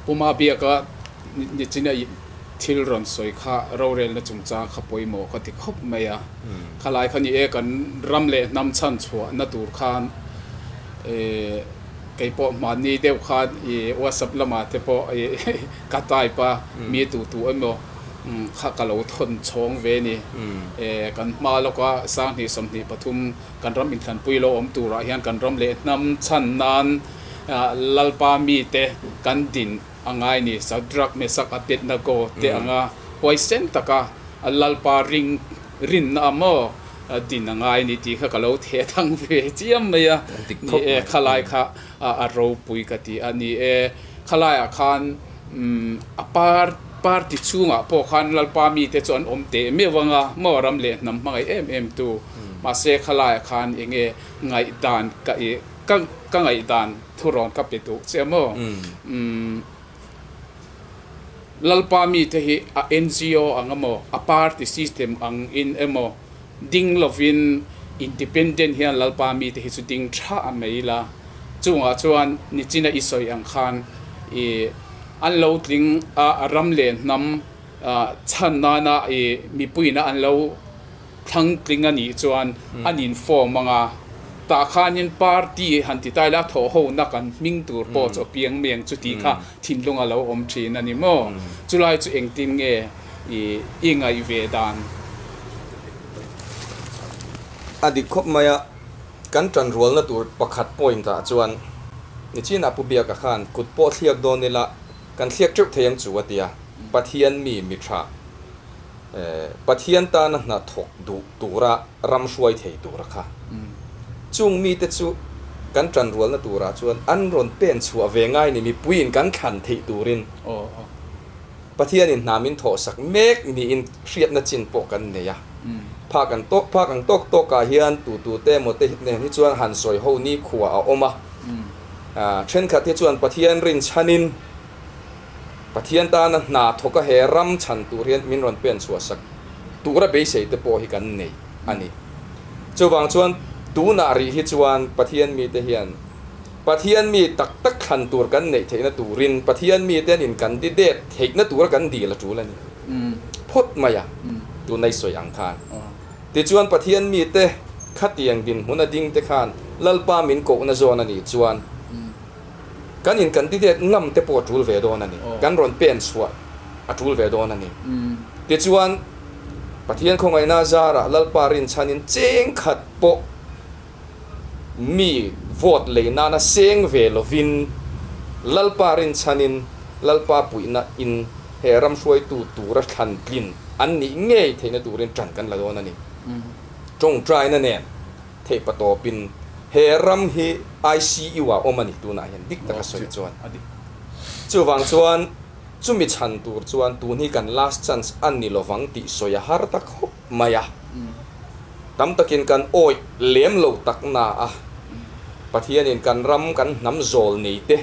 Puma biaka nichina thil rawn sawi kha rorelna chungchang kha pawimawh ka ti khawp mai a. Khalai kha ni e kan ram leh hnam chhan chhuahna tur khan kei pawh hmanni deuh khan i WhatsApp lamah te pawh i ka type a, mi tu tu emaw kha ka lo thawn chhawng ve a ni. Kan hma lawka 2023 kan ram inthlanpui lo awm turah hian kan ram leh hnam chhan nan Lalpa mite kan din a ngai ni. Sadrak, Mesak, Abednego te anga huaisen taka Lalpa ring rinna a maw din a ngai ni tih kha ka lo theh thang ve chiam mai a. Ni e, khalai kha a ropui ka ti a ni e. Khalaiah khan a par party chhungah pawh khan Lalpa mite chu an awm teh meuh ang a maw ram leh hnam hmangaih em em tu. Mahse khalaiah khan eng nge ngaihdan ka i ka ka ngaihdan thurawn ka pe duh che maw. Lalpa mite hi a NGO ang emaw a party system ang in emaw ding lovin independent hian Lalpa mite hi chu ding tha mai ila. Chungah chuan nichina i sawi ang khan i an lo tling a ram leh hnam chhan nana i mipuiina an lo thlang tling a nih chuan an inform ang a, tah khanin party han ti ta ila thawh hona kan hming tur pawh chu a piang mai ang chu tih kha thinlung a lo awm thin a ni maw? Chulai chu engtin nge i i ngaih ve dan? A dik khawp mai a, kan tanrualna tur pakhat point ah chuan nichinah Pu Biaka khan kut pawh thliak dawn ila kan thliak teuh thei ang chu a ti a, Pathian mi mi tha. Pathian tana hna thawk duh tura ram hruai thei tura kha. Chung mite chu kan tanrualna turah chuan an rawn pen chhuah ve ngai ni mipuiin kan thlan theih turin Pathianin hna min thawhsak mek niin hriatna chin pawh kan nei a. Phak an tawk phak ang tawk tawkah hian tutute emaw te nen hi chuan han sawi ho ni khua a awm a. Thenkhat hi chuan Pathian rinchhanin Pathian tana hna thawka he ram chhan tur hian min rawn pen chhuah sak tura beisei te pawh hi kan nei a ni. Chuvang chuan tunah rih hi chuan Pathian mite hian Pathian mi tak tak thlan tur kan neih theihna turin Pathian mite an in-candidate theihna tura kan dil a tul a ni phawt mai a, tunai sawi ang khan. Tichuan Pathian mite khatiang dinhmun a ding te khan Lalpa min kohna zawn a nih chuan, Kan in candidate ngam te pawh a tul ve dawn a ni. Kan rawn pen chhuah a tul ve dawn a ni. Tichuan, Pathian khawngaihna zarah Lalpa rinchhanin cheng khat pawh mi vote lei nana seng ve lovin Lalpa rinchhanin Lalpa puihna in he ram hruaitu tura thlan tlin an nih ngei theihna turin tan kan la dawn a ni. Tawngtaina nen. Theihpa tawpin he ram hi ICU ah awm a ni tunah hian dik taka sawi chuan. Chuvang chuan chumi chhan tur chuan tun hi kan last chance a ni lovang tih sawi a har ta khawp mai a. Tam takin kan awih lem lo tak na a, Pathianin kan ram kan hnam zawl nei te,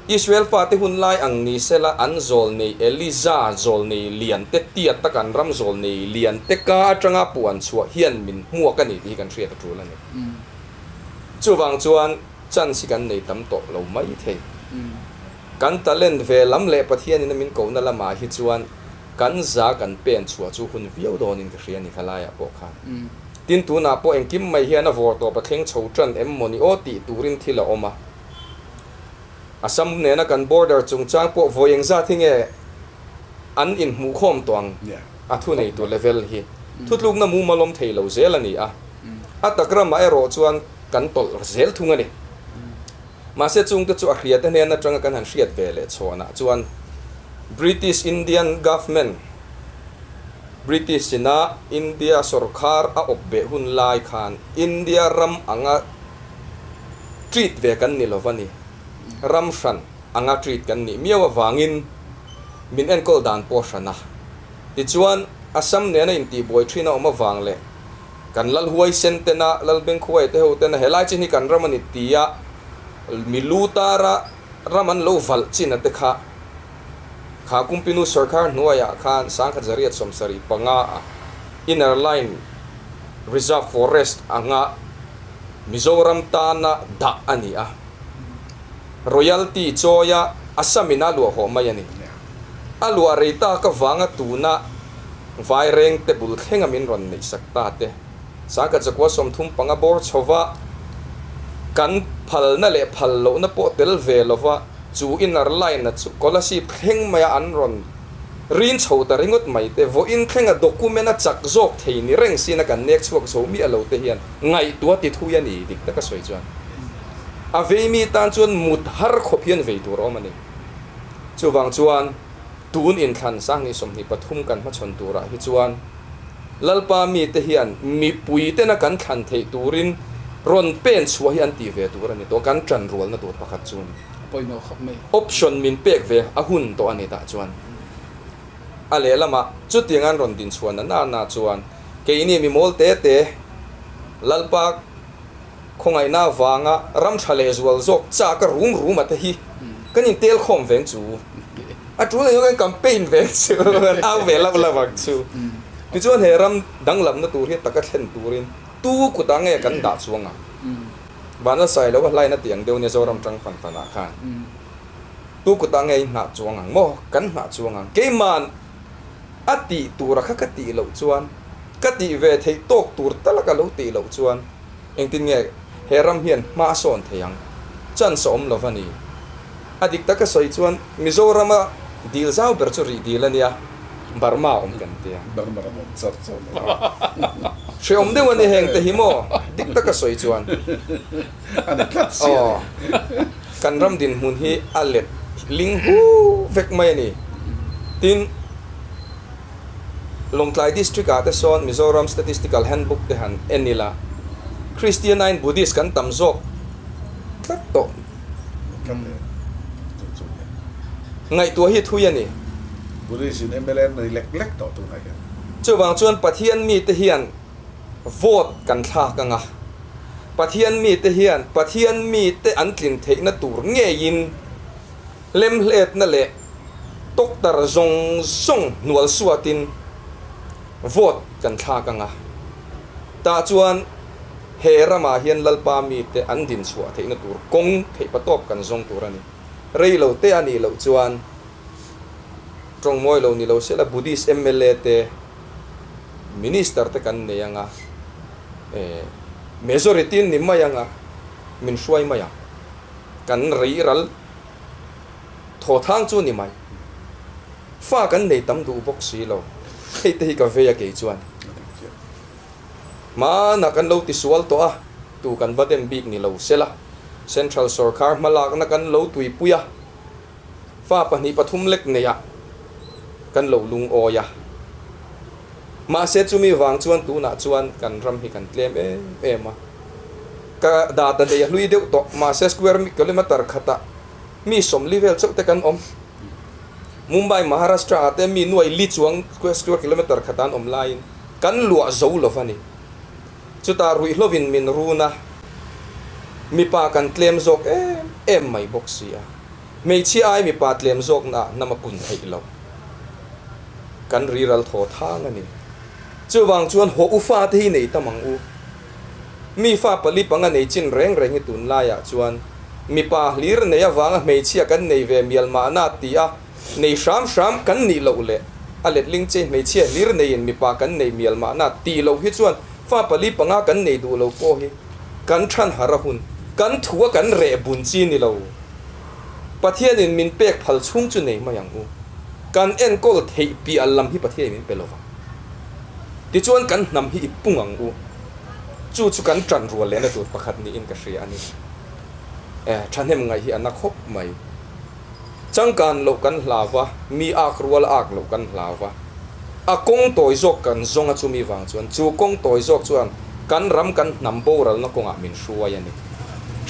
Israel fate hun lai ang ni sela an zawlnei Eliza zawlnei lian te tiat tak an ram zawlnei lian te ka atanga puan chhuah hian min hmuak a ni tih hi kan hriat a tul a ni. Chuvang chuan chance hi kan nei tam tawh lo mai thei. Kan talent ve lam leh Pathianin a min kohna lamah hi chuan kan za kan pen chhuah chu hun viau dawnin ka hria a ni khalaiah pawh khan. Tin tunah pawh engkim mai hian a vawr tawp a thleng chho tan em mawni aw tih turin thil a awm a. Assam nena kan border chungchang pawh vawi engzat hi nge an inhmuhkhawm tawh ang a thuneitu level hi thutlukna mumal awm thei lo zel a ni a. A tak ramah erawh chuan kan tawlh zel thung a ni. Mahse chungte chu a hriate hnen atanga kan han hriat ve leh chhawnah chuan British Indian Government, British ina India sorkar a awp beh hun lai khan India ram anga treat ve kan ni lo va ni. Ram hran anga treat kan nih miau avangin min enkawl dan pawh a hran a. Tichuan, Assam nena intihbuai thin a awm avang leh kan lal huaisen tena lal Bengkhuai te ho tena helai chin hi kan ram a ni tia mi lu tara ram an lo valh chin a te kha Kha Kumpinu Sarkar hnuaiah khan 1975 a Inner Line Reserve Forest anga Mizoram tana dah a ni a. Royalty chawia Assam in a luah hawh mai a ni. A luah rei tak avanga tuna Vairengte bul thlenga min rawn neihsak ta te, Sangkhat zakua 35 bawr chhova kan phalna leh phal lohna pawh tel ve lova chu inner line a chu Kolasib thleng maia an rawn rin chho ta ringawt mai te, vawiin thlenga document a chak zawk thei ni reng sina kan nek chhuak zo miah lo te hian ngaihtuah ti thui a ni dik taka sawi chuan a vei mi tan chuan mut har khawp hian vei tur a awm a ni. Chuvang chuan tun inthlan 2023 kan hmachhawn turah hi chuan Lalpa mite hian mipui tena kan thlan theih turin rawn pen chhuah hi an tih ve tur a ni tawh, kan tan rualna tur pakhat chu a ni. A pawimawh khawp mai. Option min pek ve a hun tawh a ni tah chuan a lehlamah chutiang an rawn din chhuahna nana chuan keini mi mawl te te Lalpa Khawngaihna avanga ram tha leh zual zawk chak a rum rum a te hi kan intel khawm veng chu. A tul ang hian kan campaign veng chu, kan au ve lauh lauh ang chu. Tichuan he ram danglamna tur hi taka thlen turin tu kutah nge kan dah chuang ang? Vanla sai lo a hlain a ti ang deuh nia Zoram tang fan fan ah khan. Tu kutah nge i nghah chuang ang maw? Kan nghah chuang ang. Keiman a tih tura kha ka tih loh chuan, ka tih ve theih tawk tur tal a ka lo tih loh chuan, Engtin nge he ram hian hma a sawn thei ang? Chance a awm lo va ni. A dik taka sawi chuan Mizorama dil zau ber chu rih dil a nia, Burma a awm kan tia. Burma ram awm char char mai a. Hrehawm deuh a ni heng te hi maw? Dik taka sawi chuan. A ni tlat si a ni. Aw, kan ram dinhmun hi a let ling hu vek mai a ni. Tin. Lawngtlai District ah te sawn Mizoram Statistical Handbook te han en ila, Christian aiin Buddhist kan tam zawk tlat tawh. Ngaihtuah hi thui a ni. Buddhist in mla an nei lek lek tawh tunah hian. Chuvang chuan Pathian mite hian vote kan thlak anga, Pathian mite hian Pathian mite an tlin theihna tur ngeiin, Hlemhletna leh doctor zawng zawng hnual suatin vote kan thlak ang a, tah chuan he ramah hian Lalpa mite an din chhuah theihna tur kawng theihpatawp kan zawng tur a ni. Rei lo te a nih loh chuan tawng mawi lo ni lo sela Buddhist mla te Minister te kan nei ang a, majority an ni mai ang a, min hruai mai ang. Kan rei ral Thaw thang chu ni mai. Fa kan nei tam duh bawk si lo. Hei te hi ka vei a kei chuan. Hmanah kan lo tisual tawh a, tu kan va dem bik ni lo sela. Central sawrkhar hmalakna kan lo tuipui a, fa pahnih pathum lek neihah kan lo lungawi a. Mahse chumi vang chuan tunah chuan kan ram hi kan tlem em em a. Ka data nei a hlui deuh tawh, mahse square kilometer khatah mi 40 vel chauh te kan awm. Mumbai, Maharashtra ah te mi nuai li chuang square kilometer khatah an awm laiin kan luah zo lo va ni. Chutah ruihhlovin min run a, mipa kan tlem zawk em em mai bawk si a. Hmeichhia ai mipa tlem zawkna ah hnam a pun theih lo. Kan riral thaw thang a ni. Chuvang chuan haw u fate hi nei tam ang u. Mi fa pali panga nei chin reng reng hi tunlaiah chuan mipa hlir nei avanga hmeichhia kan nei ve mial mahna ti a nei hram hram kan nih loh leh a letling che hmeichhia hlir neiin mipa kan nei mial mahna tih loh hi chuan fa pali panga kan nei duh lo pawh hi kan than har a hun kan thu a kan reh bun chi ni lo. Pathianin min pek phal chhung chu nei mai ang u. Kan enkawl theih piah lam hi Pathianin min pe lo vang. Tichuan kan hnam hi i pung ang u. Chu chu kan tan rual lehna tur pakhat niin ka hria a ni. E, thahnem ngaih hi a na khawp mai. Changkan loh kan hlau va, mi ak rual ak loh kan hlau va. A kawng tawi zawk kan zawng a chumi vang chuan chu kawng tawi zawk chuan kan ram kan hnam boralna kawngah min hruai a ni.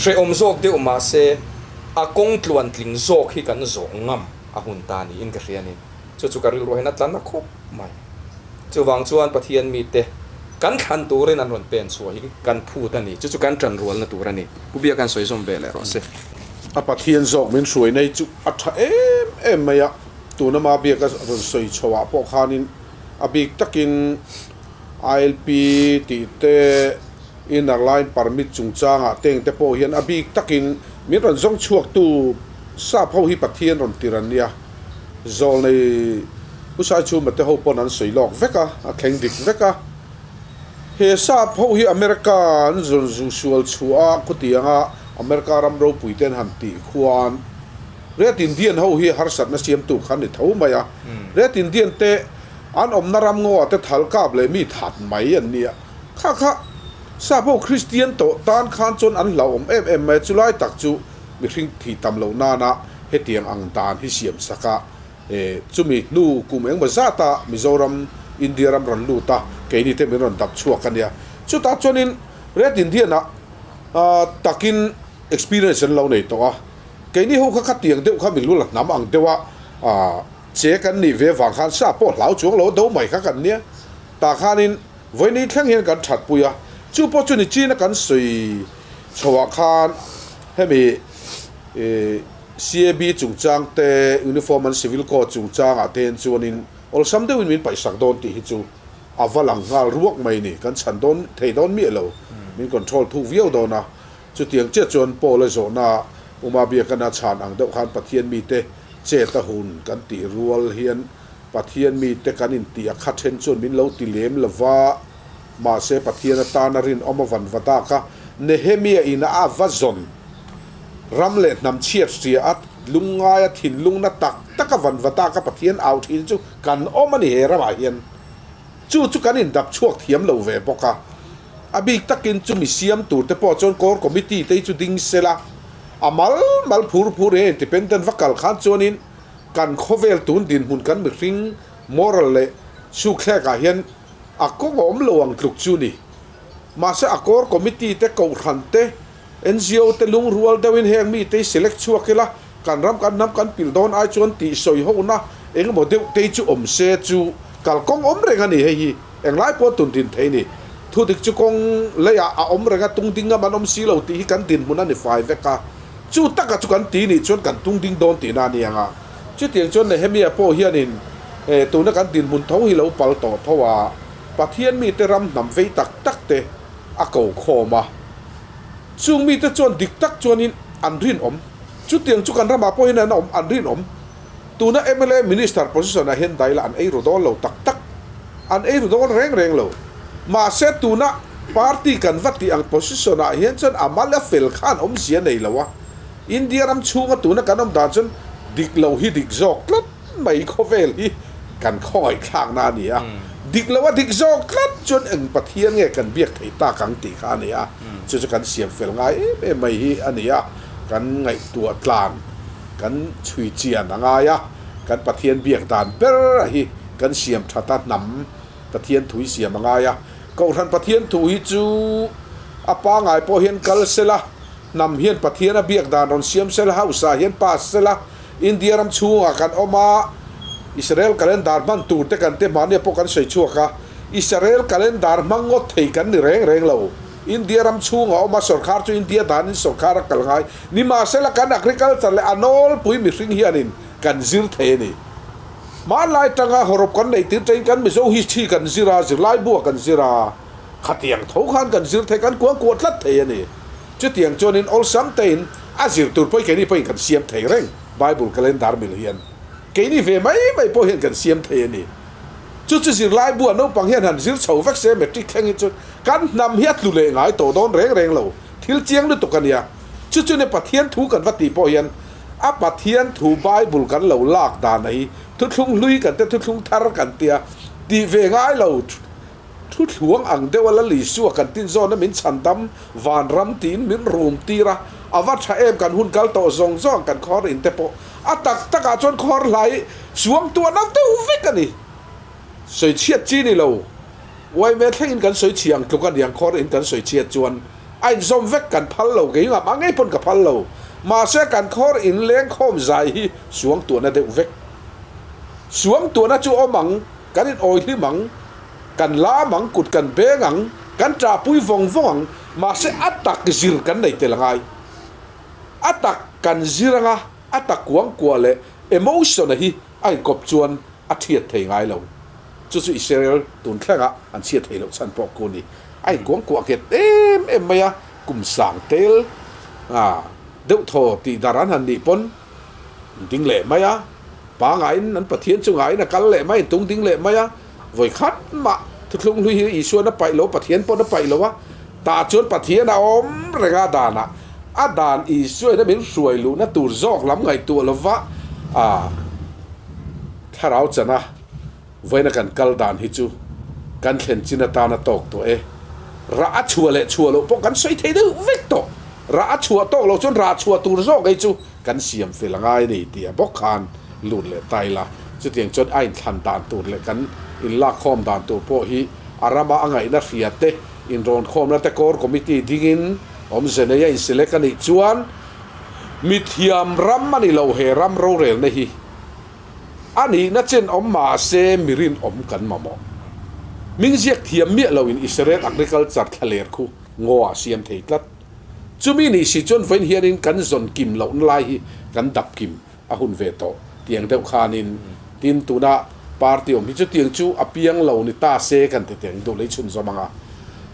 Hrehawm zawk deuh mahse a kawng tluan tling zawk hi kan zawh ngam a hun ta niin ka hria a ni. Chu chu ka rilru hian a tla na khawp mai. Chuvang chuan Pathian mite kan thlan turin an rawn pen chhuah hi kan phut a ni. Chu chu kan tan rualna tur a ni. Pu Biak an sawi zawm ve leh rawh se. A Pathian zawk min hruai nei chu a tha em em mai a. Tuna ma biak a rawn sawi chho ah pawh khanin a bik takin ILP tih te, Inner Line Permit chungchangah teng te pawh hian a bik takin min rawn zawng chhuaktu. Sap ho hi Pathian rawn tir an nia, Zawlnei Pu Saichhuma te ho pawn an sawi lawk vek a, a thleng dik vek a. He sap ho hi America an zawn zu sual chhuah a, khutianga America ram ropui te an han tih khuan Red Indian ho hi harsatna siamtu kha an ni tho mai a. Red Indian te an awmna ram ngaw ah te thal kap leh mi that mai an nia. Kha kha sap ho Kristian tawh tan khan chuan an hlauhawm em em mai a, chulai tak chu mihring thih tam loh nana hetiang ang dan hi siam sak a, chumi hnu kum engmaw zata Mizoram, India ram rawn lut a, keini te min rawn dap chhuak a nia. Chutah chuanin Red Indian-ah takin experience an lo nei tawh a, keini ho kha khatiang deuh kha min lu la hnam ang deuh a che kan nih ve vang khan sa pawh hlau chuang lo do mai kha kan nia. Tah khanin vawiin thleng hian kan thatpui a, chu pawh chu ni chin a kan sawi chhoah khan hemi CAB chungchang te, Uniform and Civil Code chungchangah te hian chuanin awlsam deuhin min paihsak dawn tih hi chu a va lang nghal ruak mai ni. Kan chhan dawn thei dawn miah lo, min control thuk viau dawn a. Chutiang chiah chuan Paul-a zawhna Uma Biakana chhan ang deuh khan Pathian mite chet a hun kan tih rual hian Pathian mite kan intih a kha then chuan min lo ti lem lo va. Mahse, Pathian atana rinawm a van va dak a, Nehemia ina a va zawn ram leh hnam chhiat hria a, lungngaia thinlungna tak tak a van va dak a Pathian au thin chu kan awm a ni he ramah hian. Chu chu kan indap chhuak thiam lo ve bawk a. A bik takin chumi siam tur te pawh chuan Core Committee te hi chu ding se la, a mal mal phur phur he independent va kal khan chuanin kan khawvel tun dinhmun kan mihring moral leh sukthlek ah hian A kawng a awm lo ang tluk chu ni. Mahse a core committee te, kohhran te, ngo te lungrual deuhin heng mite hi select chhuak ila, kan ram kan hnam kan pilh dawn ai chuan tih sawi hona engemaw deuh te hi chu awm se chu kalkawng awm reng a ni hei hi. Englai pawh tun din thei ni. Thudik chu kawng leiah a awm reng a, tung ding ngam an awm si lo tih hi kan dinhmun a ni fai vek a. Chu taka chu kan ti nih chuan kan tung ding dawn tihna a ni ang a. Chutiang chuan Nehemia pawh hianin tuna kan dinhmun tho hi lo pal tawh tho a, Pathian mite ram hnam vei tak tak te a ko khawm a. Chung mite chuan dik tak chuanin an rinawm. Chutiang chu kan ramah pawh hian an awm, an rinawm. Tuna mla Minister position ah hian daila an ei ru dawn lo tak tak. An ei ru dawn reng reng lo. Mahse tuna party kan va tih ang position ah hian chuan a mal a fel khan awmzia nei lo a. India ram chhunga tuna kan awm dan chuan dik lo hi dik zawk tlat mai khawvel hi kan khawngaih thlakna a ni a, dik lo a dik zawk tlat chuan eng Pathian nge kan biak thei tak ang tih kha a ni a, chu chu kan siam fel ngai em em mai hi a ni a, kan ngaihtuah tlan kan chhui chian a ngai a, kan Pathian biak dan ber hi kan siam that a hnam Pathian thu hi siam a ngai a, Kohhran Pathian thu hi chu a pangai pawh hian kal sela. Hnam hian Pathian a biak dan rawn siam sela, House ah hian pass sela, India ram chhungah kan awm a, Israel calendar hman tur te kan te hmahnia pawh kan sawi chhuak a, Israel calendar hmang ngawt thei kan ni reng reng lo. India ram chhungah awm a, sorkar chu India danin sorkar a kal ngai. Nimahsela kan agriculture leh a nawlpui mihring hianin kan zir thei a ni. Hmanlai tanga hawrawp kan neih tir tain kan Mizo history kan zir a, zirlaibu ah kan zir a. Khatiang tho khan kan zir thei, kan kuang kuah tlat thei a ni. Chutiang chuanin awlsam tein a zir tur pawhin keini pawhin kan siam thei reng, Bible calendar mil hian. Keini ve mai mai pawh hian kan siam thei a ni. Chu chu zirlai buah naupang hian han zir chho vek se matric thleng hi chuan kan hnam hi a tlu leh ngai tawh dawn reng reng lo. Thil chiang lutuk a nia. Chu chu nia Pathian thu kan va tih pawh hian a Pathian thu Bible kan lo lak dan a hi thuthlung hlui kan tia thuthlung thar kan tia tih ve ngai lo. Thu thluang ang deuh a Lal Isua kan tin zawna min chhan dam van ram tiin min rum tir a, a va tha em kan hun kal tawh zawng zawng kan khawr in te pawh a tak tak ah chuan khawr hlai suang tuah na deuh vek a ni. Sawi chhiat chi ni lo. Uaime thlengin kan sawi chhia ang tluk a niang khawr in kan sawi chhiat chuan a inzawm vek kan phal lo kei ngam a ngei pawn ka phal lo. Mahse kan khawr in leng khawm zai hi suang tuah na deuh vek. Suang tuah na chu awm ang kan in awi hlim ang. Kan lam ang, kut kan beng ang, kan ṭahpui vawng vawng ang, mahse a tak zir kan nei tel angai. A tak kan zir anga, a tak kuang kuah leh emotion-a hi a inkawp chuan a chhiat thei ngai lo. Chu chu Israel tun thlengah an chhiat thei loh chhan pawh ku ni. A inkuang kuah nghet em em mai a, kum sang tel deuh thaw tih dar an han nih pawn. Ding leh mai a, pangaiin an Pathian chu ngaiin a kal leh mai, tung ding leh mai a, vawi khat mah thuthlung hlui hi Isuan a paih lo, Pathian pawn a paih lo a, tah chuan Pathian a awm reng a danah a dan Isuain a min hruai luhna tur zawk lam ngaihtuah lova a thlarau chana vawiina kan kal dan hi chu kan thlen chin atana tawk tawh e. Rah a chhuah leh chhuah loh pawh kan sawi thei deuh vek tawh. Rah a chhuah tawk loh chuan rah chhuah tur zawk ei chu kan siam fel a ngai a ni tih a bawk khan lut leh ta ila. Chutiang chuan a inthlan dan tur leh kan inlakkhawm dan tur pawh hi a rama a ngaihna hria te, inrawnkhawmna te core committee dingin awmze nei a inselect a nih chuan mithiam ram a ni lo he ram rorelna hi a nihna chen awm mahse mi rinawm kan mamawh. Hming ziak thiam miah loin Israel agriculture thlaler khu ngaw ah siam thei tlat. Chumi nih si chuan vawiin hianin kan zawn kim lohna lai hi kan dap kim a hun ve tawh tiang deuh khanin tin tuna party awm hi chutiang chu a piang lo ni ta se kan ti teng duh lei chhunzawm ang a.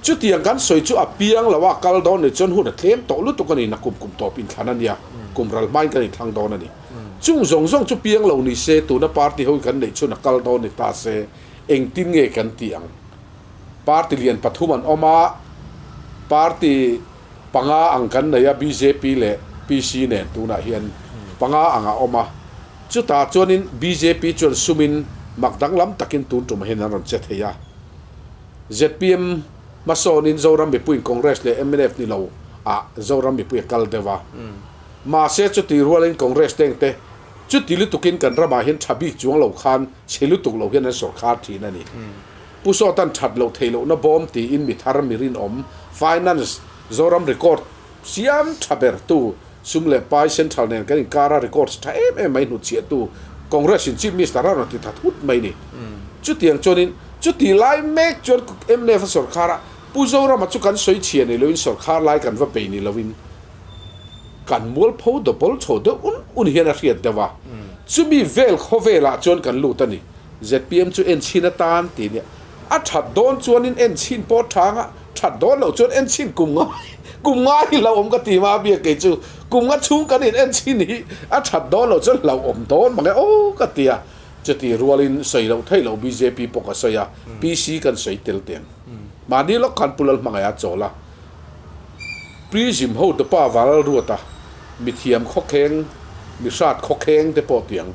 Chutiang kan sawi chu a piang lo a kal dawn ni chuan hun a tlem tawh lutuk a ni na kum kum tawp inthlan a nia kum ral hmain kan inthlang dawn a ni. Chung zawng zawng chu piang lo ni se tuna party ho hi kan neih chhun a kal dawn ni ta se engtin nge kan tih ang? Party lian pathum an awm a, party panga ang kan nei a, bjp leh PC nen tunah hian panga ang a awm a. Chutah chuanin bjp chuan sumin mak danglam takin tun tumah hian an rawn che thei a. Zpm hmasawnin Zoram mipuiin Congress leh mnf ni lo ah Zoram mipui a kal deuh a. Mahse chuti rualin Congress tengte chuti lutukin kan ramah hian tha bik chuang lo khan chhe lutuk lo hian an sawrkhar thin a ni. Pu Sawtan that loh theih lohna bawm tiin mi thar mi rinawm Finance Zoram record siam tha bertu sum leh pai Central nen kan inkara records tha em em mai hnutchhiahtu Congress in Chief Minister a rawn ti tha thut mai ni. Chutiang chuanin chuti lai mek chuan mnf a sawrkhar a Pu Zorama chu kan sawi chhia ni loin sawrkhar lai kan va bei ni loin kan mualpho double chho deuh un un hian a hriat deuh a. Chumi vel khawvelah chuan kan lut a ni. Zpm chu en chhin atan tih nia. A that dawn chuanin en chhin pawh tha anga, that dawn loh chuan en chhin kum ngai kum ngai hi hlauhawm ka ti ma bia kei chu. Kum nga chhung kan in en chhin hi a that dawn loh chuan hlauhawm dawn mange aw ka ti a. Chuti rualin sawi loh theih loh bjp pawh ka sawi a, PC kan sawi tel teng. Mahni lawk khan Pu Lalhmangaih a chawl a. Prism hotupa Valalruata, mithiam khawkheng, mi hrat khawkheng te pawh tiang,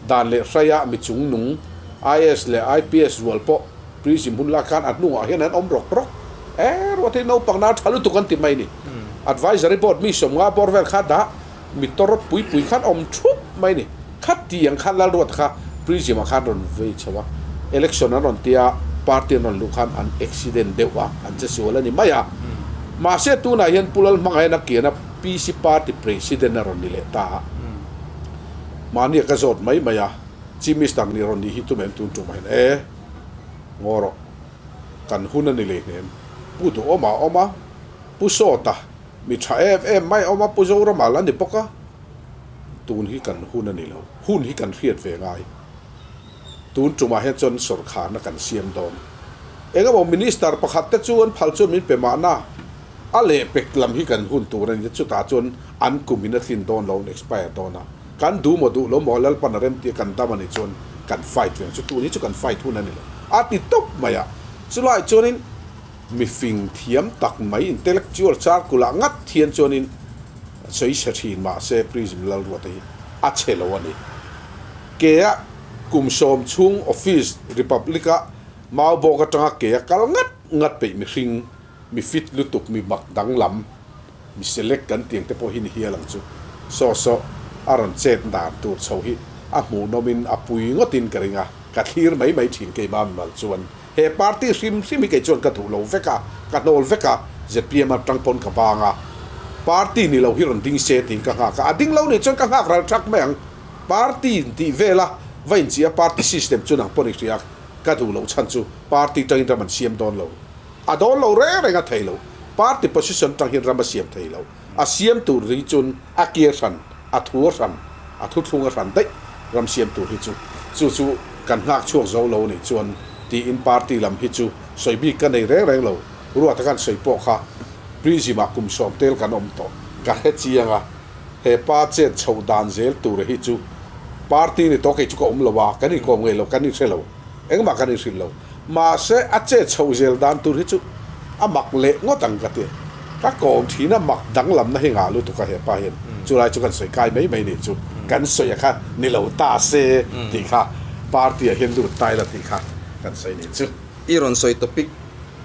dan leh hraia mi chungnung, IS leh IPS rual pawh Prism hun lak khan a hnungah hian an awm rawk rawk. E, ruat hi naupang na tha lutuk an ti mai ni. Advisory board mi sawmnga bawr vel kha dah Mi tawr pui pui khan awm thup mai ni. Khat ti ang khan Lalruata kha Prism ah khan rawn vei chho a, election an rawn tia party an rawn luh khan an accident deuh a, an che sual a ni mai a. Mahse tunah hian Pu Lalhmangaian a kian a PC party president a rawn ni leh ta a. Mahni a ka zawt mai mai a, Chief Minister nih rawn nih hi tum em tun tumah hian e ngaw rawh kan hun a ni lei hnem. Pu Duhawma a awm a, Pu Sawta Mi tha em em mai awm a, Pu Zorama la ni bawk a, tun hi kan hun a ni lo, hun hi kan hriat ve ngai. Tun tumah hian chuan sawrkharna kan siam dawn. Eng emaw Minister pakhat te chu an phal chuan min pe mahna, a lehpek lam hi kan hun tur a ni, chutah chuan an kum in a tlin dawn lo, an expire dawn a, kan duh maw duh lo maw Lalpan a remtia kan dam a nih chuan kan fight ve ang chu, tun hi chu kan fight hun a ni lo, a ti tawp mai a, chulaiah chuanin. Mi fing thiam tak mai intellectual charkul ah ngat thian chuanin sawi chhe thin mahse Prism Lalruata hi a chhe lo a ni. Ke a kum sawm chhung office Republic a Maubawk atanga ke a kal ngat ngat peih mihring mi fit lutuk mi mak danglam mi select kan tiang te pawh hi ni hial ang chu. Saw saw a rawn chet dan tur chho hi a hmuhnawmin a pui ngawtin ka ring a, ka thlir mai mai thin keimah mimal chuan. He party hrim hrim hi kei chuan ka duh lo vek a, ka hnawl vek a, zpm atang pawn ka bang a, party ni lo hi rawn ding se tiin ka nghak a, a ding lo nih chuan ka nghak ral thak mai ang, party in tih vel a, va in chih a party system chu nang pawn i hria, ka duh loh chhan chu party tangin ram an siam dawn lo, a dawn lo reng reng a thei lo, party position tang hian ram a siam thei lo. A siam tur hi chun a kir hran, a thu a hran, a thuthlung a hran daih ram siam tur hi chu chu chu kan nghak chhuak zo lo nih chuan tiin party lam hi chu sawi bik ka nei reng reng lo. Ruata kan sawi pawh kha Prism ah kum sawm tel kan awm tawh ka hre chiang a. He pa chet chhoh dan zel tur hi chu party ni tawh kei chu ka awm lo a, kan inkawm ngei lo, kan inhre lo, engmah kan inhrilh lo. Mahse a chet chhoh zel dan tur hi chu a mak leh ngawt ang ka ti. Ka kawm thin a mak danglamna hi ngah lutuk a he pa hian chulai chu kan sawi kai mai mai nih chu kan sawi a kha ni lo ta se tih kha party ah hian lut ta ila tih kha kan sawi nih chu. I rawn sawi topic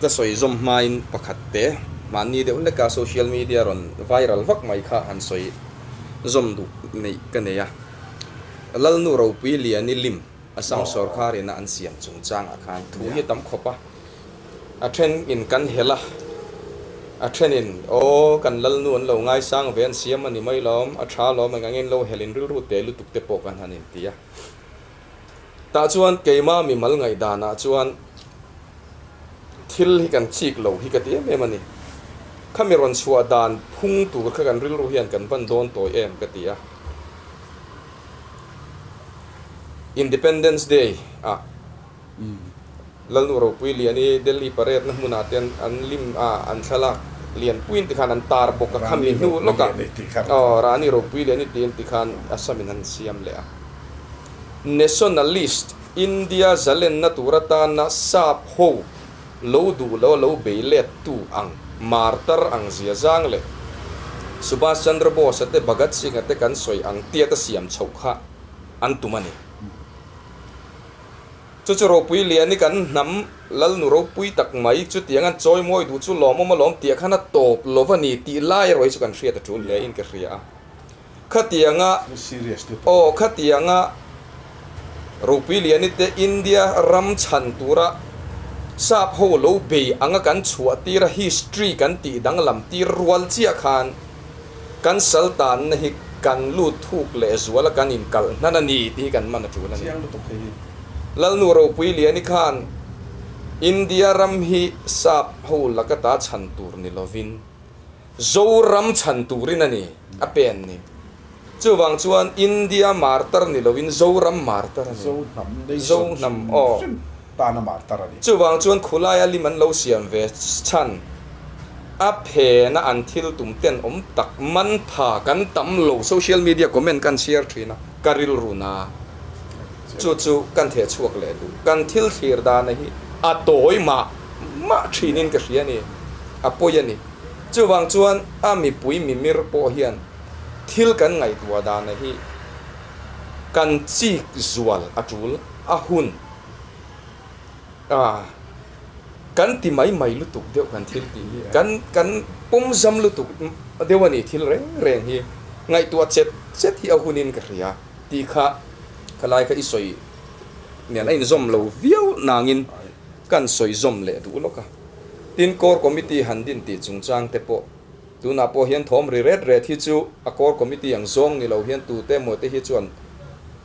ka sawi zawm hmain pakhat te mahni deuh leka social media rawn viral vak mai kha han sawi zawm duh neih ka nei a. Lalnu Ropui Liani lim Assam sorkar ina an siam chungchangah khan thu hi a tam khawp a. A then in kan helh a, a then in aw kan Lalnu an lo ngaisang ve an siam a ni mai lawm, a tha lawm eng angin lo helh in rilru teh lutuk te pawh kan han inti a. Tah chuan keima mimal ngaihdanah chuan thil hi kan chik lo hi ka ti em em a ni. Khami rawn chhuah dan phung tur kha kan rilru hian kan van dawn tawi em ka ti a. Independence Day ah Lalnu Ropui Lian i Delhi parade na hmunah te an lim a, an thlalak lianpuiin tikhan an tar bawk a, khami hnu lawkah aw Rani Ropui Lian i tiin tikhan Assam in an siam leh a. Nationalist India zalenna tur atana sap ho lo duh lo a lo bei let tu ang martar ang zia zang leh Subhas Chandra Bose-a te Bhagat Singh-a te kan sawi ang tiat a siam chhoh kha an tum a ni. Chu chu ropui lian i kan hnam Lalnu ropui tak mai chutiang an chawi mawi duh chu lawmawm alawm tih ah khan a tawp lo va ni tih lai erawh hi chu kan hriat a tul hle in ka hria a. Khatianga aw khatianga ropui lian i te India ram chhan tura sap ho lo bei anga kan chhuah tir a history kan tih danglam tir rual chiah khan Kan sal tanna hi kan lut thuk leh zual a kan inkalh hnan a ni tih hi kan man a tul a ni. Lalnu Ropui Liani khan India ram hi sap ho laka ta chhan tur ni lovin Zoram chhan turin a ni a pen ni. Chuvang chuan India martar ni lovin Zoram martar a ni. Zohnam aw. tana martar a ni. Chuvang chuan khulaia lim an lo siam ve chhan a phena an thil tum ten awm tak man pha kan tam lo social media comment kan chhiar thin a ka rilru na chu chu kan theh chhuak leh duh kan thil thlir dana hi a tawi mah mah thin in ka hria a ni a pawi a ni chuvang chuan a mipui mimir pawh hian thil kan ngaihtuah dana hi kan chik zual a tul a hun. A, kan ti mai mai lutuk deuh kan thil tih hi, kan kan pawm zam lutuk deuh a ni thil reng reng hi, ngaihtuah chet chet hi a hunin ka hria tih kha khalai kha i sawi nen a inzawm lo viau nangin kan sawi zawm leh duh lawk a. Tin, Core Committee han din tih chungchang te pawh tunah pawh hian thawm ri ret ret hi chu a Core Committee ang zawng ni lo hian tute emaw te hi chuan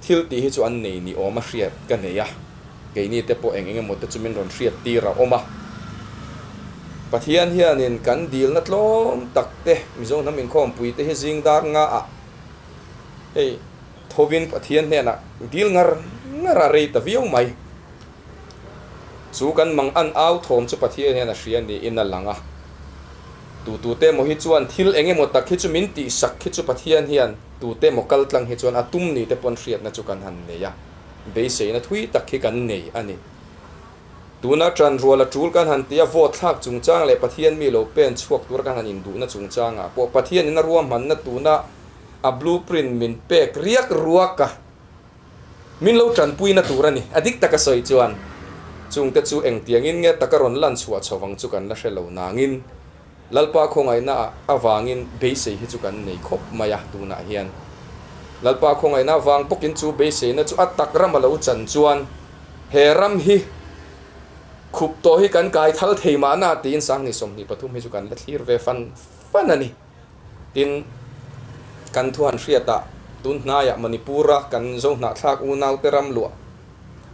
thil tih hi chu an nei ni awm a hriat ka nei a. Keini te pawh eng eng emaw te chu min rawn hriat tir a awm a. Pathian hianin kan dilna tlawm tak te, Mizo hnam inkhawmpui te hi zing dar nga ah hei thovin Pathian hnenah dil ngar ngar a rei ta viau mai. Chu kan mang an au thawm chu Pathian hian a hria niin a lang a. Tutute emaw hi chuan thil eng emaw tak hi chu min tihsak hi chu Pathian hian tute emaw kal tlang hi chuan a tum ni te pawn hriatna chu kan han nei a. Beiseina thui tak hi kan nei a ni. Tuna ṭanrual a ṭul kan han ti a, vote thlak chungchang leh Pathian mi lo pen chhuak tura kan han induhna chungchangah pawh Pathianin a ruahmanna tuna a blueprint min pek riak ruak a, min lo ṭanpuina tur a ni. A dik taka sawi chuan chungte chu engtiangin nge taka rawn lan chhuah chho vang chu kan la hre lo nangin, Lalpa khawngaihna avangin beisei hi chu kan nei khawp mai a, tunah hian Lalpa khawngaihna avang bawkin chu beiseina chu a tak ram a lo chan chuan he ram hi khup tawh hi kan kai thal thei mahna tiin Sanghnih 23 hi chu kan la thlir ve fan fan a ni. Tin, kan thu han hriatah tun hnaiah Manipur-a kan Zohnahthlak unaute ram luah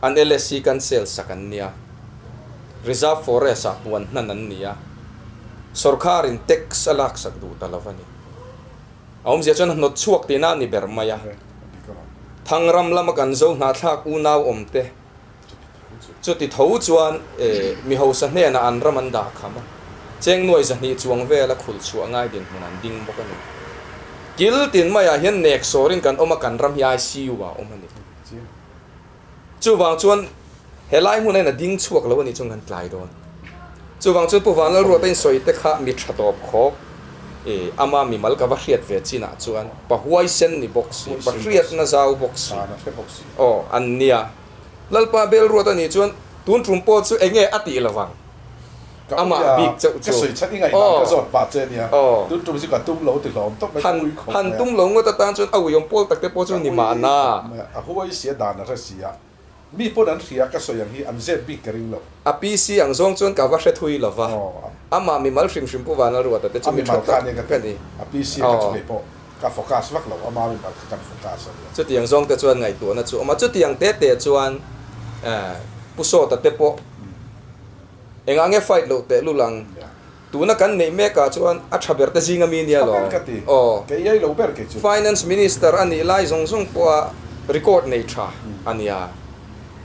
An LSC cancel sak an nia. Reserve Forest ah puan hnan an ni a. Sorkharin tax a lak sak duh ta lo a ni. A awmzia chuan a hnawt chhuak tihna a ni ber mai a. Thangram lama kan zo hnahthlak unau awmte chuti tho chuan mi hausa hnenah an ram an dah kham a. Cheng nuai 200 chuang vela khulh chhuah ngai dinhmun an ding bawk a ni. Kil tin maiah hian nek sawrin kan awm a, kan ram hi ICU ah a awm a ni. Chuvang chuan helai hmunah hian a ding chhuak lo a nih chuan kan tlai dawn. Chuvang chuan Pu Vanlalruata insawi te kha mi tha tawp khawk i ama mimal ka va hriat ve chinah chuan pa huaisen ni bawk si, pa hriatna zau bawk si aw an nia. Lalpa Belruat a nih chuan tun tum pawh chu enge a tih lovang. Amah bik chauh chu. Aw aw han han tum lo ngawt atan chuan a uiawm pawl tak te pawh chu ni mahna. A PC ang zawng chuan ka va hre thui lo va, amah mimal hrim hrim Pu Vanlalruata te chu mi tha tak ka ni. Aw. Chutiang zawng te chuan ngaihtuahna chu a awm a, chutiang te te chuan Pu Sawta te pawh Engah nge fight loh teh lul ang? Tuna kan neih mekah chuan a tha ber te zinga mi nia lo. Aw. Finance Minister a nih lai zawng zawng pawha record nei tha a nia.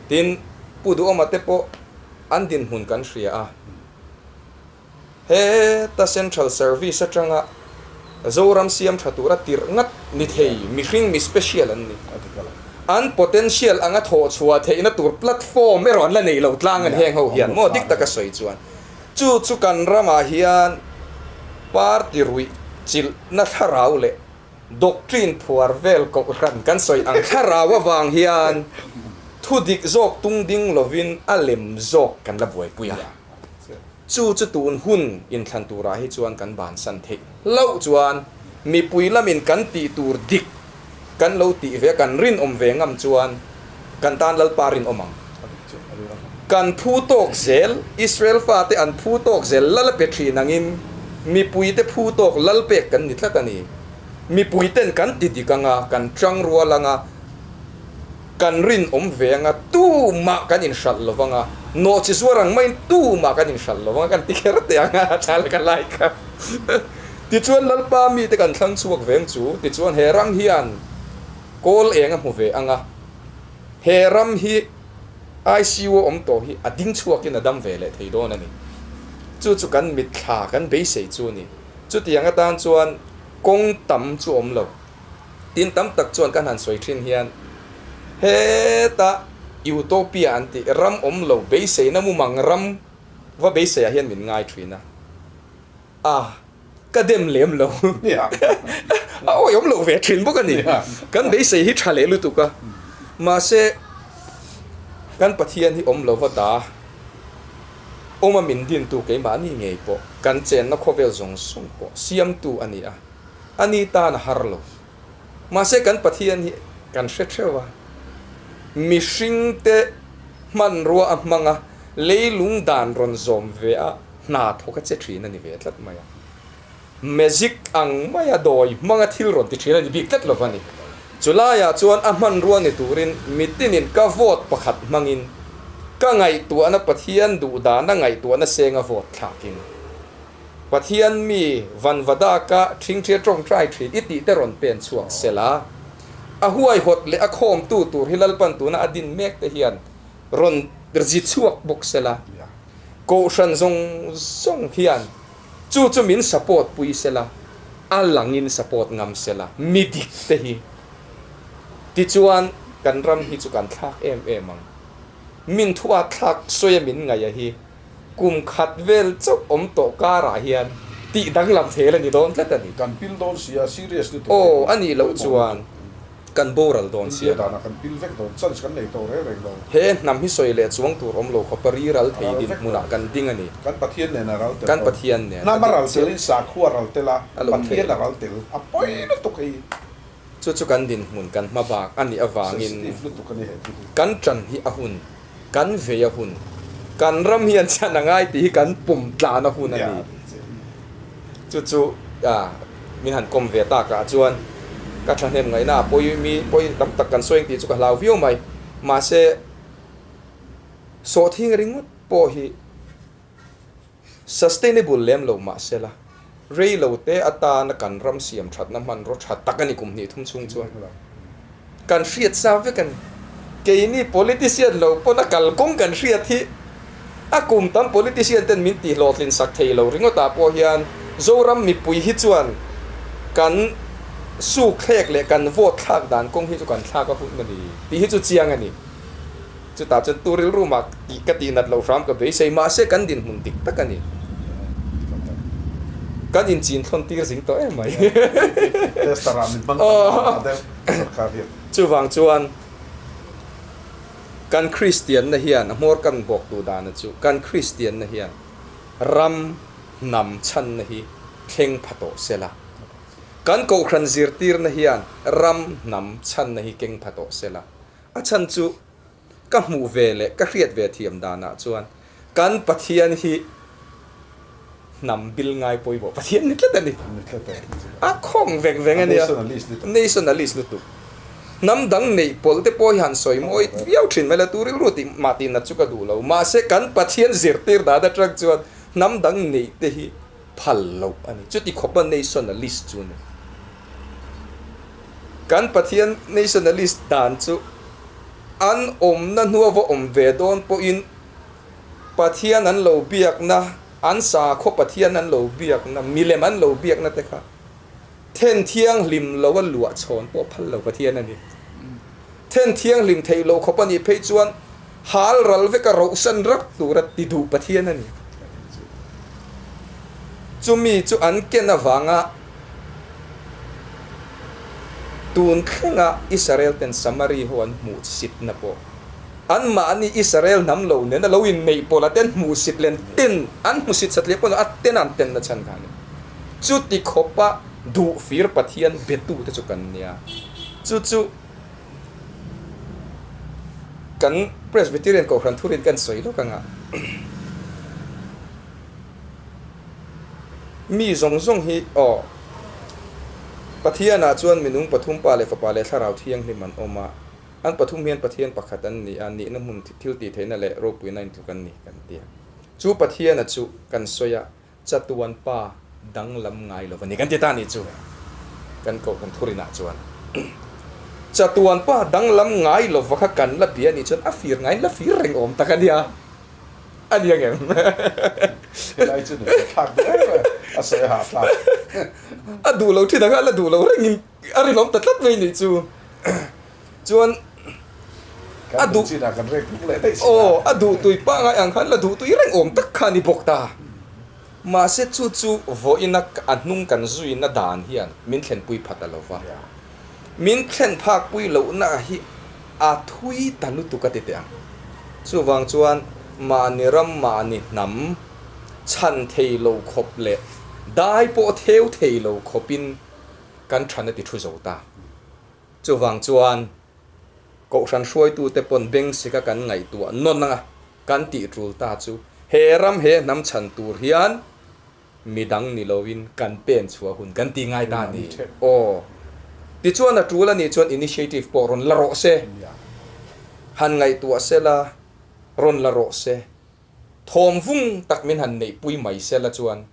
Tin, Pu Duhawma te pawh an dinhmun kan hria a. Heta Central Service atanga Zoram siam tha tura tirh ngat ni thei mihring mi special an ni. An potential anga thawh chhuah theihna tur platform erawh an la nei lo tlang a ni heng ho hian maw dik taka sawi chuan. Chu chu kan ramah hian party ruih chilhna thlarau leh doctrine phuar vel kohhran kan sawi ang thlarau avang hian thu dik zawk tung ding lovin a lem zawk kan la buaipui a. Chu chu tun hun inthlan turah hi chuan kan bansan theih hlauh chuan mipui lamin kan tih tur dik kan lo tih ve a, kan rinawm ve ngam chuan kan tan Lalpa rinawm ang. Kan phu tawk zel, Israel fate an phu tawk zel lal a pe thin angin mipuite phu tawk lal pek kan ni tlat a ni. Mipuiten kan ti dik anga, kan tang rual anga, Kan rinawm ve anga tumah kan inhralh lo vanga, nawhchi zuar ang maiin tumah kan inhralh lo vanga kan ti kher teh ang a, thla leh ka lai kha. Tichuan Lalpa mite kan thlang chhuak veng chu, tichuan he ram hian kawl eng a hmu ve anga, he ram hi ICU a awm tawh hi a ding chhuakin a dam ve leh thei dawn a ni. Chu chu kan mitthla kan beisei chu a ni. Chutiang atan chuan kawng tam chu awm lo. Tin tam tak chuan kan han sawi thin hian heta Utopia an tih ram awm lo beiseina mumang ram va beiseiah hian min ngai thin a, a ka dem lem lo a awih awm loh ve thin bawk a ni. Kan beisei hi tha leh lutuk a, mahse kan Pathian hi awm lo va ta awma min dintu keimahni ngei pawh kan chenna khawvel zawng zawng pawh siamtu a ni a. A ni tan a har lo. Mahse kan Pathian hi kan hre theuh a, mihringte hmanrua a hmang a, leilung dan rawn zawm ve a, hna thawk a che thin a ni ve tlat mai a. Magic ang maia dawi hmanga thil rawn ti thin a ni bik tlat lo va ni. Chulaiah chuan a hmanrua ni turin mitinin ka vote pakhat hmangin ka ngaihtuahna Pathian duhdana ngaihtuahna senga vote thlakin Pathian mi vanvadaka ṭhingṭhia ṭawngṭai ṭhin i tih te rawn pen chhuak se la, a huaihawt leh a khawmtu tur hi Lalpan tuna a din mek te hian rawn zi chhuak bawk se la, Kohhran zawng zawng hian chu chu min support pui se la, a langin support ngam se la, mi dik te hi tichuan kan ram hi chu kan thlak em em ang. Min thuat thlak sawi a min ngaih a hi. Kum khat vel chauh awm tawh karah hian tih danglam thel a ni dawn tlat a ni. Kan pil dawn si a, serious lutuk Aw, a nih loh chuan kan boral dawn si a. India danah kan pil vek dawn, chance kan nei tawh reng reng lo. He hnam hi sawi leh chuang tur awm lo khawpa ri ral thei dinhmunah kan ding a ni. Kan Pathian nen a ral tel Kan Pathian nen a Hnam a ral telin sakhua a ral tel a, Pathian a ral tel. A pawi lutuk hei. Chu chu kan dinhmun kan hma bak a nih avangin kan ṭan hi a hun. Kan vei a hun. Kan ram hian chhan a ngai tih hi kan pum tlan a hun a ni. Chu chu min han kawm ve takah chuan ka thahnem ngaihna a pawi mi pawi tam tak kan sawi ang tih chu ka hlau viau mai. Mahse sawhthing ringawt pawh hi Sustainable lem lo mah sela, rei lo te atana kan ram siam thatna hmanraw tha tak a ni kum hnih thum chhung chuan kan hriat sa vek a ni. Keini politician lo pawn a kalkawng kan hriat hi a kum tam politician ten min tih hlawhtlin sak thei lo ringawtah pawh hian Zoram mipui hi chuan kan. suk thlek leh kan vote thlak dan kawng hi chu kan thlak a hun a ni tih hi chu chiang a ni. Chutah chuan tu rilru mah tih ka tih nat loh hram ka beisei mahse kan dinhmun dik tak a ni. Kan inchin thlawn tir zing tawh em mai. Tester ah min hmang tam deuh sarkar hian. Chuvang chuan kan Kristianna hian a hmawr kan bawk duh dana chu kan Kristianna hian ram hnam chhanna hi thleng pha tawh sela. Kan kohhran zirtirna hian ram hnam chhanna hi keng pha tawh sela. A chhan chu ka hmuh ve leh ka hriat ve thiam danah chuan kan Pathian hi hnam bil ngai pawimawh Pathian ni tlat a ni. A khawng veng veng a nia. Nationalist lutuk. Hnam dang neih pawlh te pawh hi han sawi mawi viau thin mai la, tu rilru tih mah tih nat chu ka duh lo. Mahse kan Pathian zirtir dan atang chuan hnam dang neih te hi phal loh a ni. Chuti khawpa nationalist chu a ni. Kan Pathian nationalist dan chu an awmna hnua va awm ve dawn pawhin Pathian an lo biakna, an sakhaw Pathian an lo biakna, milem an lo biakna te kha then thianghlim lo a luah chhawn pawh phal lo Pathian a ni. Then thianghlim theih loh khawp a nih phei chuan hal ral veka rohsan rak tura ti duh Pathian a ni. Chumi chu an ken avanga Tun thlenga Israel ten Samari ho an hmuh sitna pawh anmahni Israel hnam lo nena lo inneih pawla ten hmuh sit len ten an hmu sit satliah pawh a ten an tenna chhan kha a ni. Chuti khawpa duh fir Pathian betute chu kan nia. Chu chu kan Presbyterian Kohhran thurin kan sawi lawk anga. Mi zawng zawng hi aw. Pathianah chuan minung pathum Pa leh Fapa leh Thlarau Thianghlim an awm a, an pathum hian Pathian pakhat an ni a, nihna hmun thil tih theihna leh ropuina intluk an ni kan ti a. Chu Pathiana chu kan sawi a, chatuan Pa danglam ngai lo va ni kan ti ta a nih chu. Kan kohhran thurinah chuan chatuan Pa danglam ngai lo va kha kan la bia a nih chuan a fir ngaiin la fir reng awm tak a nia. A ni ang em? Helai chu nuih a thlak duh em em, a sawi a hahthlak. A duh lo thin ang a, la duh lo rengin a rinawm ta tlat mai nih chu. Chuan a duh chinah kan rek hnung leh daih si a. Aw, a duh tui pangngai ang khan la duh tui reng awm tak kha a ni bawk ta. Mahse chu chu vawiina a hnung kan zuina dan hian min thlenpui phat a lo va. Min thlen phakpui lohna hi a thui ta lutuk a ti teh ang. Chuvang chuan mahni ram mahni hnam chhan thei lo khawp leh dai pawh theu thei lo khawpin kan than a ti thu zo ta. Chuvang chuan Kohhran hruaitute pawn bengsika kan ngaihtuah nawn anga kan tih tul ta chu he ram he hnam chhan tur hian Midang ni loin kan pen chhuah hun kan ti ngai ta a ni. Aw. Tichuan a tul a nih chuan initiative pawh rawn la rawh se. Han ngaihtuah se la, rawn la rawh se. Thawm vung tak min han neihpui mai se la chuan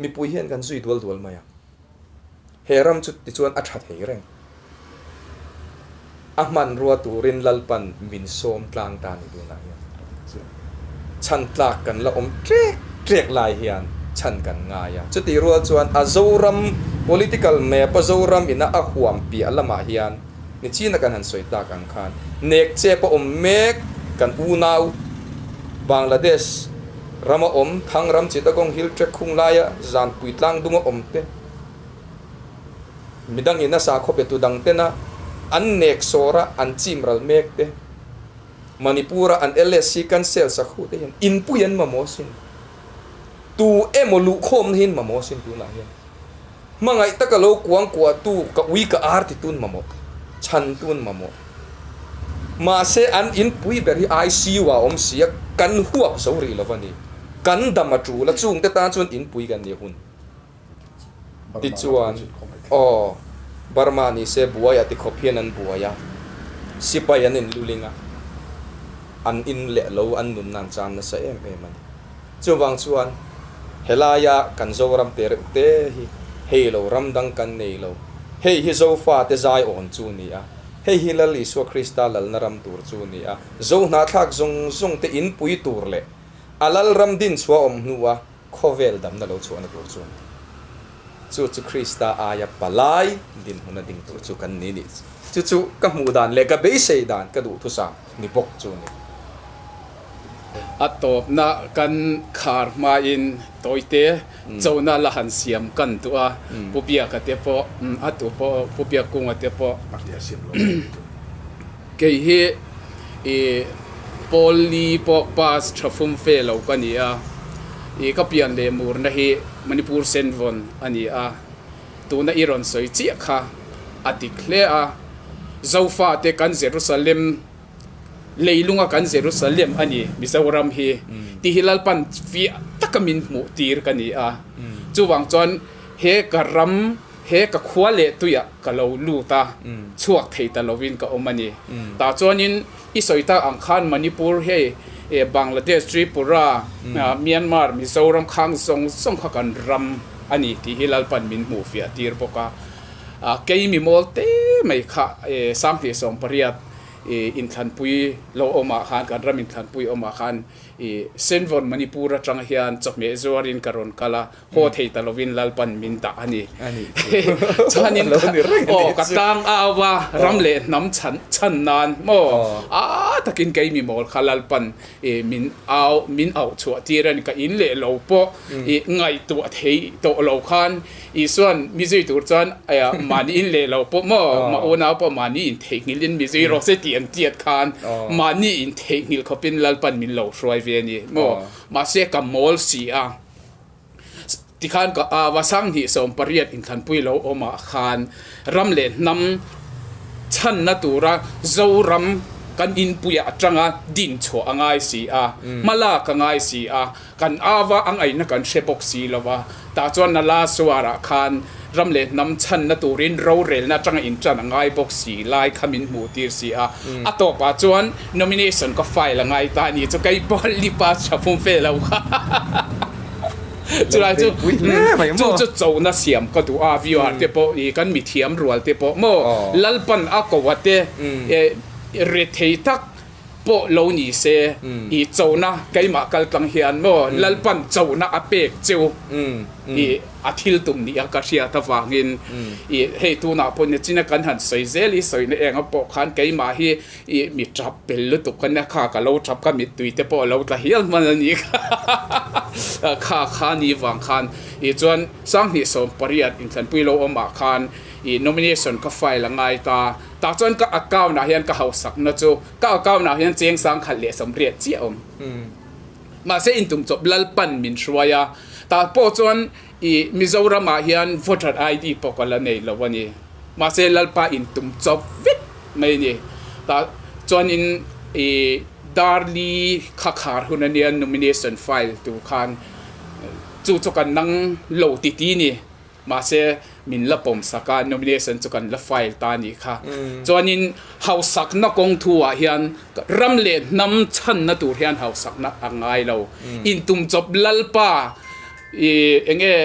mipui hian kan zui dual dual mai ang. He ram chu tichuan a tha thei reng. A hmanrua turin Lalpan min sawm tlang ta ni tunah hian chhan tlak kan la awm trek trek lai hian chhan kan ngai a. Chutih rual chuan a Zoram political map a Zoram ina a huam piah lamah hian nichina kan han sawi tak ang khan nek chep a awm mek kan unau Bangladesh rama awm Thangram Chittagong Hill Tract khung laia Zanpui tlang dunga awm te Midangin a sakhaw petu dangtena an nek sawra an chim ral mek te, Manipur-a an LSC cancel sakhu te hian inpui an mamawh asin. Tu emaw luhkhawmna hi an mamawh asin tunah hian. Hmangaih taka lo kuang kuahtu ka ui ka ar titun mamawh, chhantu an mamawh. Mahse an inpui ber hi ICU-ah a awm si a, kan huap zo rih lo va ni. Kan dam a tul a, chungte tan chuan inpui kan nih hun. Tichuan, aw, Burma ni se buai a ti khawp hian an buai a, sipai an inluling a, an in leh lo an nunna an chan nasa em em a ni. Chuvang chuan helaia kan Zoram te reuh te hi hei lo ram dang kan nei lo, hei hi Zofate zai awn chu ni a, hei hi Lal Isua Krista lalna ram tur chu ni a, Zohnahthlak zawng zawng te inpui tur leh a Lalram dinchhuah awm hnua, Khawvel damna lo chhuahna tur chu a ni. Chu chu Krista aia palai dinhmuna ding tur chu kan ni nih chu chu ka hmuh dan leh ka beisei dan ka duhthusam ni bawk chu a ni. A tawpna kan khar hmain tawite chona la han siam kan duh a, Pu Biaka te pawh a tu pawh Pu Biakkunga te pawh kei hi i pawl li pawh pass tha fum fe lo ka ni a, i ka pian leh murna hi Manipur Senvawn a ni a, tuna i rawn sawi chiah kha a dik hle a, Zofate kan Jerusalem leilunga kan Jerusalem a ni Mizoram hi tih hi Lalpan fiah taka min hmuh tir ka ni a, chuvang chuan he ka ram he ka khua leh tuiah ka lo lut a, chhuak thei ta lovin ka awm a ni. Tah chuanin i sawi tak ang khan Manipur hei Bangladesh, Tripura, Myanmar, Mizoram khang zawng zawng kha kan ram a ni tih hi Lalpan min hmuh fiah tir bawk a. Kei mi mawl te mai kha 2018 inthlanpui lo awmah khan kan ram inthlanpui awmah khan Senvawn Manipur atang hian chawhmeh zuarin ka rawn kal a, haw thei ta lovin Lalpan min dah a ni. Chuanin aw ka tang au a, ram leh hnam chhan chhan nan maw a takin kei mi mawl kha Lalpan min au min auh chhuah tir a ni. Ka in leh lo pawh ngaihtuah thei tawh lo khan Isuan mi zui tur chuan mahni in leh lo pawh maw, ma unau pawh mahni in theihnghilh in mi zui rawh se tih an tiat khan mahni in theihnghilh khawpin Lalpan min lo hruai ve a ni maw. Mahse ka mawl si a, tikhan ka au a, 2018 inthlanpui lo awmah khan ram leh hnam chhanna tura Zoram kan inpuiah atanga din chhuah a ngai si a, hmalak a ngai si a. Kan ava a ngaihna kan hre bawk si lo va, tah chuan Nala Suarah khan ram leh hnam chhanna turin rorelna atanga intan a ngai bawk si lai kha min hmuh tir si a. A tawpah chuan nomination ka file a ngai ta a ni chu kei pawh lipa tha fum fe lo kha chulai chu chu chu chona siam ka duh a viewer te pawh i kan mithiam rual te pawh maw Lalpan a ko a te rethei tak pawh lo ni se, i chona keimah kal tlang hian maw Lalpan chona a pek cheu i a thil tum nih a ka hriat avangin i hei tunah pawh nichin a kan han sawi zel i sawina enga pawh khan keimah hi i mi tap pel lutuk ka nia kha ka lo tap ka mittui te pawh a lo tla hial hman a ni kha kha kha ni vang khan i chuan 2018 inthlanpui lo awmah khan i nomination ka file a ngai ta. Tah chuan ka account ah hian ka hausakna chu ka account ah hian cheng sang khat leh 80 chiah a awm. Mahse intum chawp Lalpan min hruai a, tah pawh chuan i Mizoram ah hian voter ID pawh ka la nei lo a ni. Mahse Lalpa intum chawp vek mai a ni. Tah chuan in i Darli kha khar hun a nia nomination file tur khan chu chu kan nang lo ti ti ni. Mahse, min la pawm sak a, nomination chu kan la file ta a nih kha. Chuanin hausakna kawng thu-ah hian ram leh hnam chhanna tur hian hausakna a ngai lo. Intumchawp Lalpa i eng nge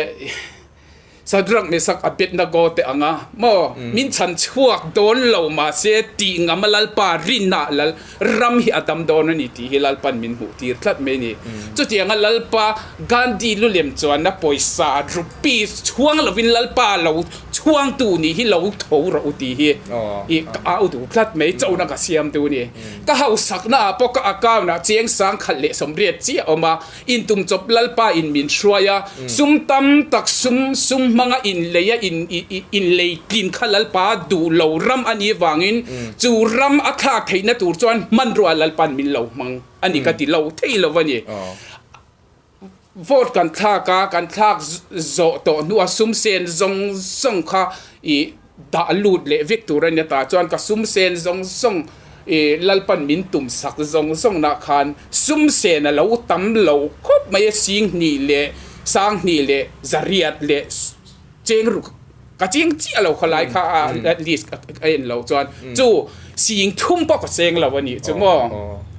Sadrak Mesak Abednego te anga maw min chhan chhuak dawn lo mahse tih ngam a Lalpa rinna lal ram hi a dam dawn a ni tih hi Lalpan min hmuh tir tlat mai a ni. Chutianga Lalpa Gandhi lulem chuanna pawisa rupees chhuang lovin Lalpa lo chhuangtu nih hi lo tho rawh u tih hi i ka au duh tlat mai chona ka siam tu a ni. Ka hausakna ah pawh ka account ah cheng 1080 chiah a awm a, intum chawp Lalpa in min hruai a, sum tam tak sum sum hmanga inlei a in inlei tlin kha Lalpa duh lo ram a nih vangin chu ram a thlak theihna tur chuan hmanrua Lalpa'n min lo hmang a ni ka ti lo thei lo a ni. Vote kan thlak a, kan thlak zawh tawh hnua sum sen zawng zawng kha i dah lut leh vek tur a ni ta chuan ka sum sen zawng zawng i Lalpan min tum sak zawng zawng nah khan sum sen a lo tam lo khawp mai a, 2000 leh 2000 leh 800 leh cheng ruk ka cheng chiah lo kha lai kha a list a en lo chuan chu 3000 pawh ka cheng lo a nih chu maw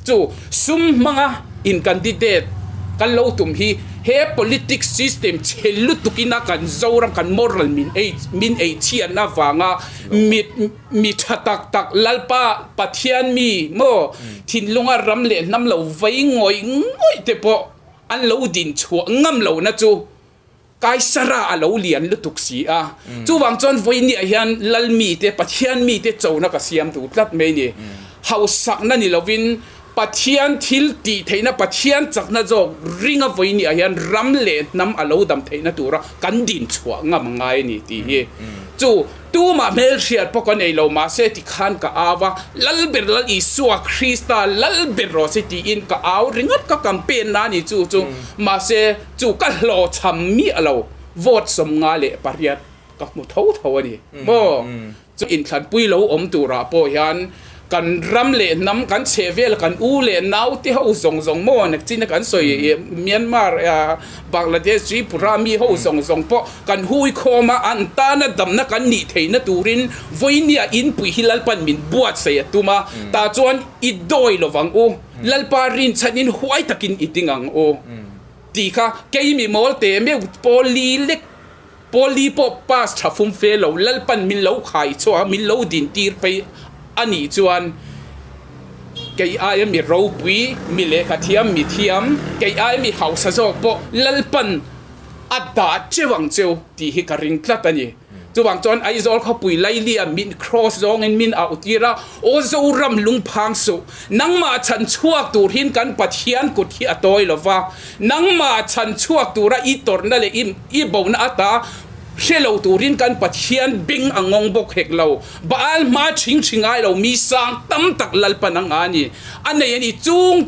chu sum hmanga in candidate kan lo tum hi he politics system chhe lutuk ina kan Zoram kan moral min ei min ei chhiatna vanga mi mi tha tak tak Lalpa Pathian mi maw thinlunga ram leh hnam lo vei ngawih ngawih te pawh an lo din chhuah ngam lohna chu. Kaisara a lo lian lutuk si a. Chuvang chuan vawinia hian Lal mite, Pathian mite chona ka siam duh tlat mai ni. Hausakna ni lovin Pathian thil tih theihna, Pathian chakna zawk ringa vawinia hian ram leh hnam a lo dam theihna tura kan din chhuah ngam a ngai a ni tih hi chu tumah hmelhriat pawh ka nei lo. Mahse tikhan ka au a, Lalber Lal Isua Krista Lalber rawh se tiin ka au ringawt ka campaign na a ni chu chu. Mahse Chu ka hlawhchham miah lo, vote 58 ka hmu tho tho a ni maw? Chu inthlanpui lo awm turah pawh hian kan ram leh hnam, kan chhehvel, kan u leh nau te ho zawng zawng maw nakchina kan sawi Myanmar, Bangladesh, Tripura mi ho zawng zawng pawh kan hui khawm a, an tana damna kan nih theihna turin vawinia inpui hi Lalpan min buatsaih a tum a, tah chuan i dawi lovang u, Lalpa rinchhanin huai takin i ding ang u. Tih kha kei mi mawl teh meuh pawl li lek pawl li pawh pass tha fum fe lo Lalpan min lo khai chhuah a min lo din tir phei a nih chuan kei aia mi ropui mi lehkha thiam mi thiam kei aia mi hausa zawk pawh Lalpan a dah cheu ang cheu tih hi ka ring tlat a ni. Chuvang chuan Aizawl khawpui Lailia min cross zawngin min auh tir a, Aw Zoram lungphang suh, nangmah chhan chhuak tur hin kan Pathian kut hi a tawi lo va, nangmah chhan chhuak tura i tawrhna leh i bona ata hre lo turin kan Pathian beng a ngawng bawk hek lo. Baal hma thing thri ngai lo mi sang tam tak Lalpan a nga a ni. A nei a ni. Chung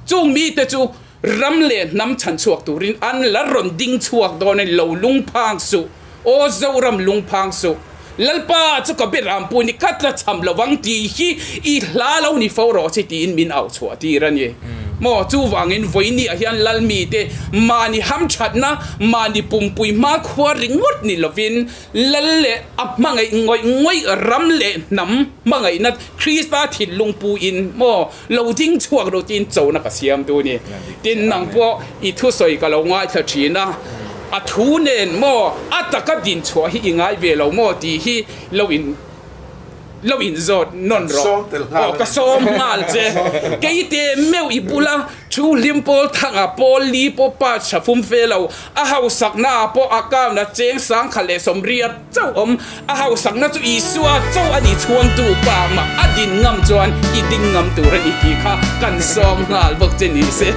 chung mite chu Ram leh hnam chhan chhuak turin an la rawn ding chhuak dawn a ni lo, lungphang suh, aw Zoram lungphang suh, Lalpa chu ka be ram pui ni ka tla cham lo vang tih hi i hla lo ni fo rawh che tiin min auh chhuah tir a ni maw? Chuvangin vawinia hian Lalmite mahni hamthatna, mahni pumpui hmakhua ringawt ni lovin Lal leh a hmangaih ngawih ngawih ram leh hnam hmangaihna Krista thinlung puin maw lo ding chhuak rawh tiin chona ka siam tu ni. Tin nang pawh i thusawi ka lo ngaithla thin a, a thu nen maw a taka din chhuah hi i ngai ve lo maw tih hi lo in lo in zawt nawn rawh. Aw ka sawm nghal che. Keite meuh i bula thu hlim pawl thanga pawl li pawh pa tha fum fe lo A hausakna ah pawh a kauna cheng 1130 chauh awm. A hausakna chu Isua chauh a nih chhuangtu pa mah a din ngam chuan i ding ngam tur a ni tih kha kan sawm nghal bawk che ni se.